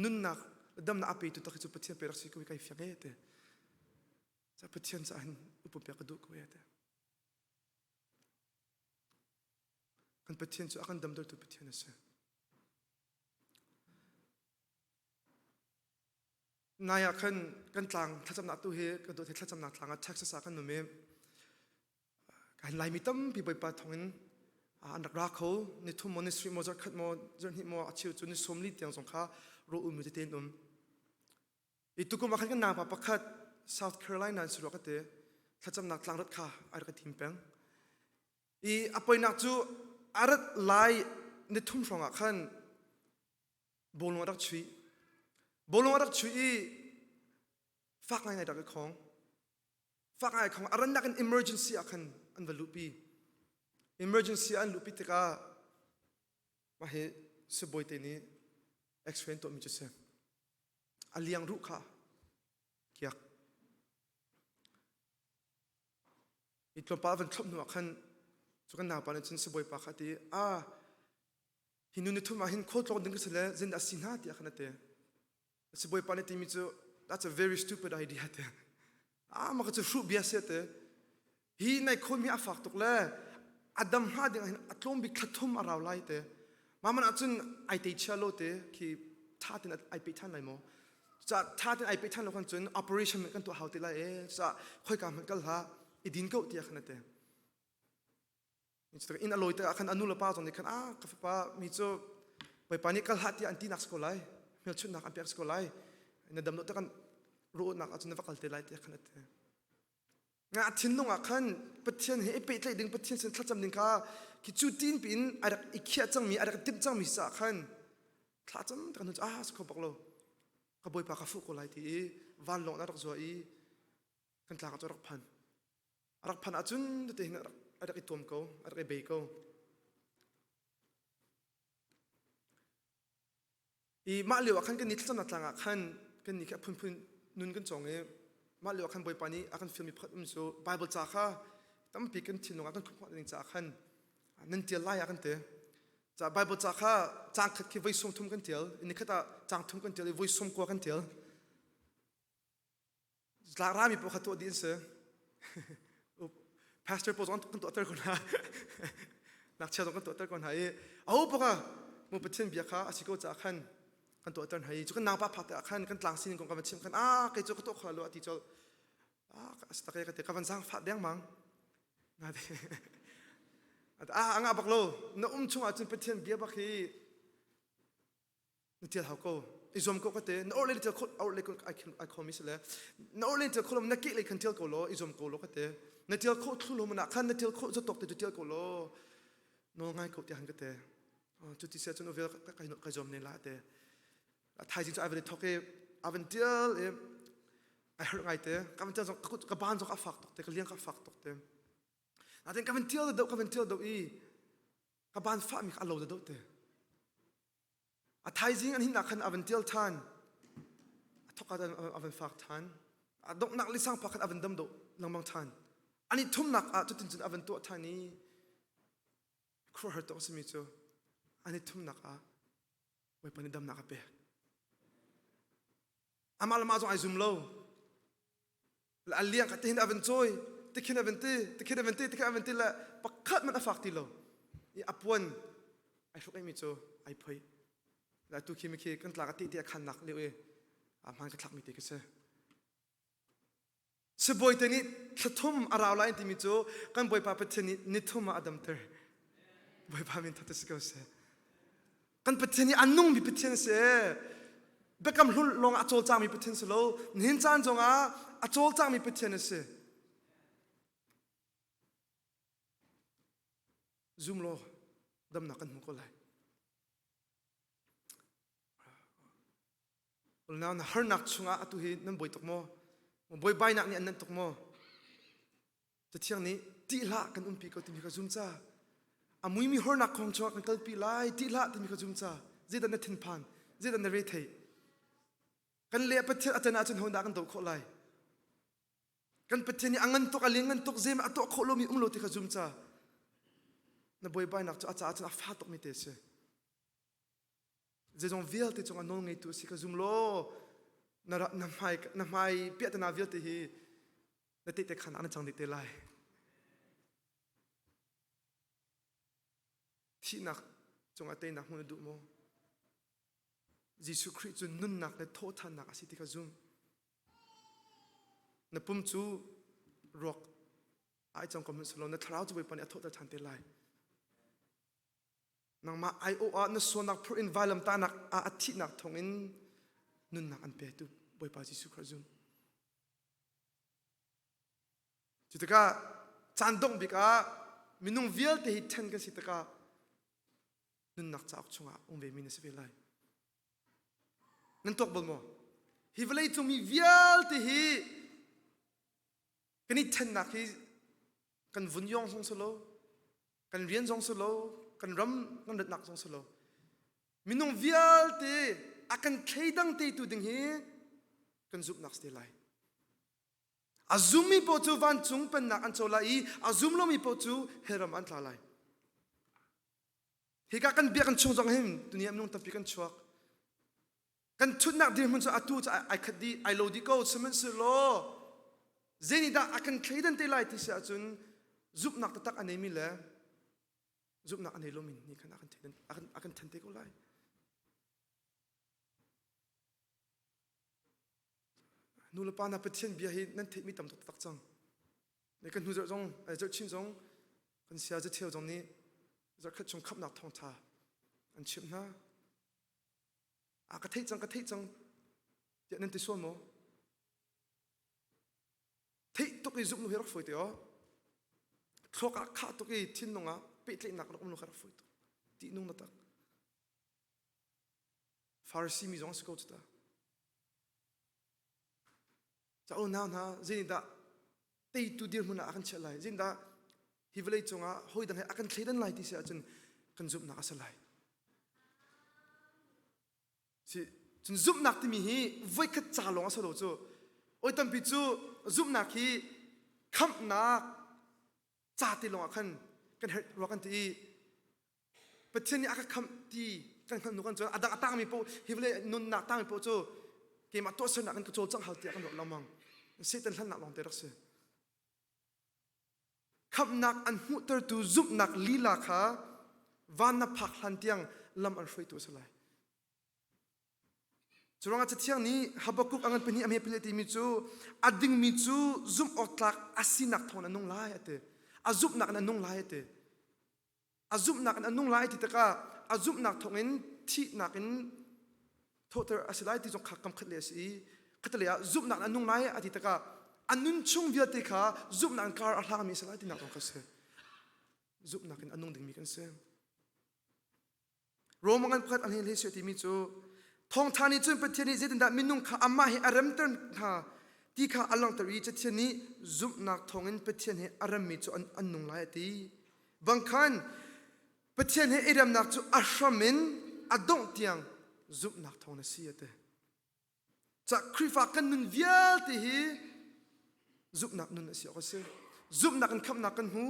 Nunnak damnak a petu tak hi cu Pathian pe rak si ko hi kai fiang ee ti. Ca Pathian caah hin upum pek ka duh ko ee ti. Kan Pathian cu a kan damtertu Pathian a si. Nai ah khan kan tlang thlacamnak tu hi ka dawt hi thlacamnak tlang ah Texas ah kan um i Kan Laimi tampi Bawipa thawngin an rak ra kho ni thum maw ni sarih maw zarh khat maw zarh hnih maw a cheu cu ni 40 tiang zong kha rawl ulmi tete an um. I tukum ah khan kan naupa pakhat South Carolina in si rua ka ti thlacamnak tlangrat kha a rak i thim peng. I a poinak cu a rat lai ni thum hrawng ah khan bawlung a rak chuih. Bawlung a rak chuih i fak ngaingai rak i khong. Fak ngai khong a rannak in emergency ah khan an va luhpi. Emergency an luhpi tikah mah hi sibawi te nih x-ray an tuahmi cu si. A liang ruh kha kiak. I tlawmpal van thlop hnu ah khan cu kan naupa nih cun sibawi pa kha a ti a hi nu ni thum ah hin khualtlawng ding ka si le zeidah a si hna tiah khan a ti. Sibawipa nih timi cu that's a very stupid idea te. Ah mah cu hruh bia si te. Hi nai khawn mi a fak tuk le a dam hnga ding hin a tlawm bik thla thum a rau lai te. Mah man ahcun ai te chia lo te khi tha tin ai pe than lai maw. Ca tha tin ai pe than lo kan cun operation kan tuah hau te lai e. Ca khoi ka hmanh kal hlah i din ko tiah khan a ti. Inn a lawi tikah khan a nu le pa zong nih khan ah ka fapa mi cu Bawipa nih kal hlah tiah an tinak si ko lai hmelchunhnak an pek si ko lai na dam lo tik kan ruahnak ahcun na va kal te lai tiah khan a ti. A thinlung ah khan Pathian he i pehtlaih ding Pathian sin thlacam ding kha khi cu tin piin a rak i khiah cangmi a rak i timh cangmi caah khan thlacam tak hnu cu ah si kho bak lo ka Bawipa ka fuh ko lai ti i vanlawng a rak zuah i kan tlak ah cu a rak phan. A rak phanh ahcun tete hin a rak i tuam ko, a rak i bei ko. I mah lio ah khan kan ni thlacamnak tlang ah khan kan ni khi a phunphun nun kan cawng i mah lio ah khan Bawipa nih a kan fialmi pakhat um cu Bible ca kha tampi kan thinlung ah kan khumh ding caah khan nan tial lai ah kan ti. Ca Bible ca kha caang khat khi voi sawm thum kan tial, ni khat ah caang thum kan tial i voi sawm kua kan tial. Rami pawl kha tuah dih an si. Pastor pawl zong kan tuahter ko hna. Ngakchia zong kan tuahter ko hna i aho pawl kha mu Pathian bia kha a si ko caah khan kan tuahter hna i cu kan naupa phak tikah khan kan tlang sining kong kan van chimh khan ah kei cu ka tuah kho lo a ti colh. Ah a si tak e ka ti ka van zaangfah dengmang. Ah, a ngah bak lo. Na um chung ahcun Pathian bia bak hi na tial hau ko. I zuam ko ka te. Na orhlei tial kho orhlei ai khomi si le na orhlei tial kho lo na kehlei khan tial ko law i zuam ko law ka te. Na tial khawh thlu lo mana khan na tial khawh zatok te tu tial ko law nawl ngai ko tiah han ka te. Cu ti sia cun uvel ka zuam ne la te. Thaizing cu ai van i thok i a van tial i ai harh ngai te. Ka van tial zong ka ban zong a fak tuk te ka liang ka fak tuk te. Natin ka van tial do ka van tial do i ka ban fah mi kha a lo da do te. A thaizing an hinnak khan a van tial than. A thok a van fak than. A donghnak lisang pa khan a van dam do lengmang than. Ani thumnak ah cutin cun a van tuah than i khuaruahhar tuk a simi cu ani thumnak ah Bawipa nih damnak a pek. Amah le mah zong ai zum lo. A liang kha tihin a van cawi, tikhin a van ti, tikhin a van ti, tikhin a van ti le pakhat man a fak ti lo. I a puan ai hruk mi cu ai phoi. La tu khi mi khi kan tlak a ti ti a khannak lio i a hman ka thlak mi te khi si. Sibawi te nih thlathum a rau lai timi cu kan Bawipa Pathian nih nithum ah a damter. Bawipa min that si ko seh. Kan Pathian hi a nungmi Pathian a si. Biakam hlun lawng ah a cawlcangmi Pathian si lo. Nihin caan zongah a cawlcangmi Pathian a si. Zum law damnak kan hmu ko lai. Unau na harnak chungah atu hi nan buai tuk maw? Buaibainak nih an nan tuk maw? Cathiang nih tih hlah kan umpi ko timi kha zum ca. A muimi hornak kong chungah kan kalpi lai tih hlah timi kha zum ca. Zeidah na thinphan? Zeidah na rethei? Kan le Pathian a can ahcun hodah kan doh khawh lai? Kan Pathian nih a ngan tuk a lian ngan tuk zeim a tuah khawh lomi um lo ti kha zum ca. Na buaibainak cu a caah cun a fa tukmi te a si. Zeizong vialte cungah nawl ngeitu a si kha zum law na, na hmai na hmai piahtana vialte hi na tehte khan ah na cang dih te lai. Thihnak cungah teinak hmuh na duh maw? Jesuh Khrih cu nunnak le thawhthannak a si ti kha zum. Na pum cu ruak ai cang ko hmanh selaw na thlarau cu Bawipa nih a thawhter ṭhan te lai. Nangmah aiawh ah na sualnak phurh in vailamtahnak ah a thihnak thawngin nunnak an petu Bawipa Jesuh Khrih zum. Cu tikah caan dongh bik ah minung vialte hi ṭhen kan si tikah nunnak cauk chungah um ve mi na si ve lai. Nan tuak bal maw? Hi vawlei cung mi vialte hi kan i ṭhennak hi kan vun yong zong si lo kan rian zong si lo kan ram kan ratnak zong si lo minung vialte a kan thleidang te tu ding hi kan zumhnak si te lai a zummi paoh cu vancung pennak an co lai i a zum lomi paoh cu hell ram an tla lai hika kan biakinn chung zong hin tuni ah minung tampi kan chuak Kan thutnak dirhmun cu atu cu ai khat dih, ai lo dih ko. Sihmanhsehlaw zeinih dah a kan thleidan te lai ti si ahcun zumhnak taktak a neimi le zumhnak a nei lomi nih khan a kan thleidan a kan, a kan then te ko lai. Nu le pa hna Pathian bia hi nan theihmi tam tuk taktak cang. Ne kan hnu zarh zong, zarh chin zong kan sia zathial zong nih zarhkhat chung khamhnak thawngtha an chimh hna. A ka theih cang, ka theih cang tiah nan ti sual maw? Theih tuk i zumh lu hi rak fawi te aw. Thluak ah khah tuk i thinlung ah pehtlaihnak rak um lu kha rak fawi tuk. Tihnung na tak. Farasi mi zong a si ko cu ta. Ca unau hna zeidah teitu dirhmun ah a kan chiah lai? Zeidah hi vawlei cungah hawi dang he a kan thleidan lai ti si ahcun kan zumhnak a si lai. Si cun zumhnak timi hi voikhat ca lawng a si lo cu. Oi tampi cu zumhnak hi khamhnak ca te lawng ah khan kan herh rua kan ti i Pathian nih a ka khamh ti kan hngalh hnu kan cun a dang a tangmi paoh hi vawlei nunnak tangmi paoh cu keimah tuahsernak in ka cawlcangh hal tiah kan ruah lengmang. Satan hlannak lawng te rak si. Khamhnak an hmuhtertu zumhnak lila kha van na phak hlan tiang lam an hruaitu a si lai. Curuangah Cathiang nih Habakkuk a ngan pahnih a hme pali a timi cu a dingmi cu zumh awk tlak a sinak thawng a nung lai a ti. A zumhnak in a nung lai a ti. A zumhnak in a nung lai ti tikah a zumhnak thawngin thihnak in thawhter a si lai ti zong kha kam khat le a si i khatalei ah zumhnak in a nung lai a ti tikah a nun chung vialte kha zumhnak in kar a hlangmi a si lai tinak zong kha a si. Zumhnak in a nung dingmi kan si. Rome ngan pakhat an hei hlei timi cu thawngtha nih cun Pathian nih zeitindah minung kha amah he a remter hna ti kha a langhter i Cathian nih zumhnak thawngin Pathian he a remmi cu an, an nung lai a ti. Bang khan Pathian he i remnak cu a hram in a dongh tiang zumhnak thawng a si a ti. Ca Khrihfa kan nun vialte hi zumhnak nun a si awk a si. Zumhnak in khamhnak kan hmu.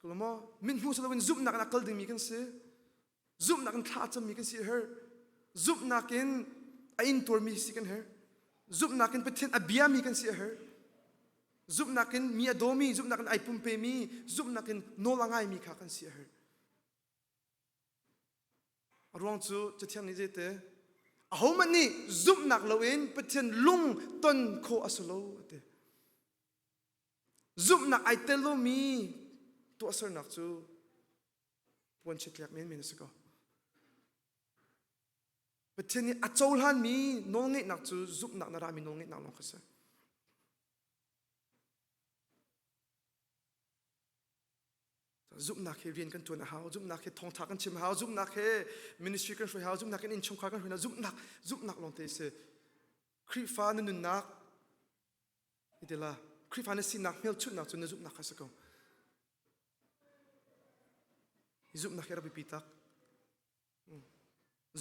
Maw? Min hmu si loin zumhnak in a kal dingmi kan si. Zumhnak in thla a cammi kan si a herh. Zumhnak in a intuarmi si kan herh. Zumhnak in Pathian a biami kan si a herh. Zumhnak in mi a dawmi, zumhnak in ai pumpemi, zumhnak in nawl a ngaimi kha kan si a herh. A ruang cu Cathiang nih zeite ahohmanh nih zumhnak loin Pathian lung ton khawh a si lo a ti. Zumhnak ai tel lomi tuahsernak cu puanchia menmen a si ko. Pathian nih a cohlanmi nawlngeihnak cu zumhnak na rami nawlngeihnak lawng kha a si. Zumhnak he rian kan ṭuan a hau, zumhnak he thawngṭha kan chim a hau, zumhnak he ministry kan hruai hau, zumhnak in innchungkhar kan hruai hna, zumhnak, zumhnak lawngte a si. Khrihfa na nunnak itila Khrihfa na sinak hmelchunhnak cu na zumhnak kha si ko. Zumhnak hi a rak biapi tak.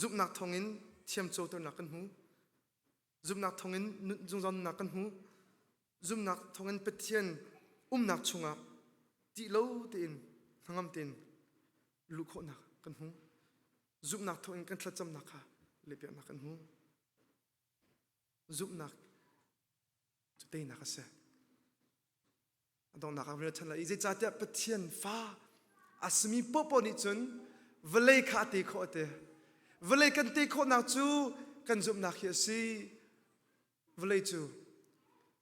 Zumhnak thawngin thiamcoternak kan hmu. Zumhnak thawngin zungzal nunnak kan hmu. Zumhnak thawngin Pathian umnak chungah tih lo tein hnangam tein luh khawhnak kan hmu. Zumhnak thawngin kan thlacamnak kha lehpiaknak kan hmu. Zumhnak cu teinak a si. A donghnak ah chan lai i zeicahtiah Pathian fa a simi popo nih cun vawlei kha a te khawh a ti. Vawlei kan te khawhnak cu kan zumhnak hi a si. Vawlei cu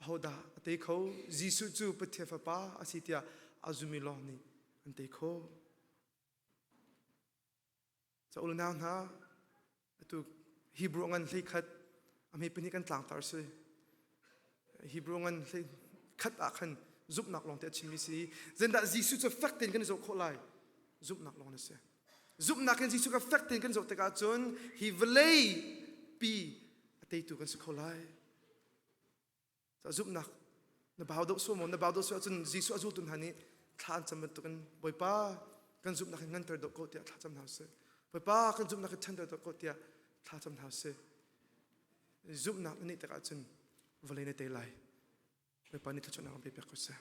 ahodah a te kho? Jesuh cu Pathian fapa a si tiah a zumi lawng nih an te khawh. Ca unau hna, atu Hebrew ngan hlei khat a hme pahnih kan tlangtar si. Hebrew ngan hlei khat ah khan zumhnak lawng te a chimmi si. Zendah Jesuh cu fek tein kan i zoh khawh lai? Zumhnak lawng na si. Zumhnak in Jesuh kha fek tein kan zoh tikah cun hi vawlei pi a teitu kan si kho lai. Zumhnak na bau deuh sual maw na bau deuh sual ahcun Jesuh a zultu hna nih thla an cam bantukin Bawipa kan zumhnak in nganter deuh ko tiah thla cam hna usih. Bawipa kan zumhnak in ṭhanter deuh ko tiah thla cam hna usih. Zumhnak na neih tikah cun vawlei na tei lai. Bawipa nih thluachuahnak an pe piak ko seh.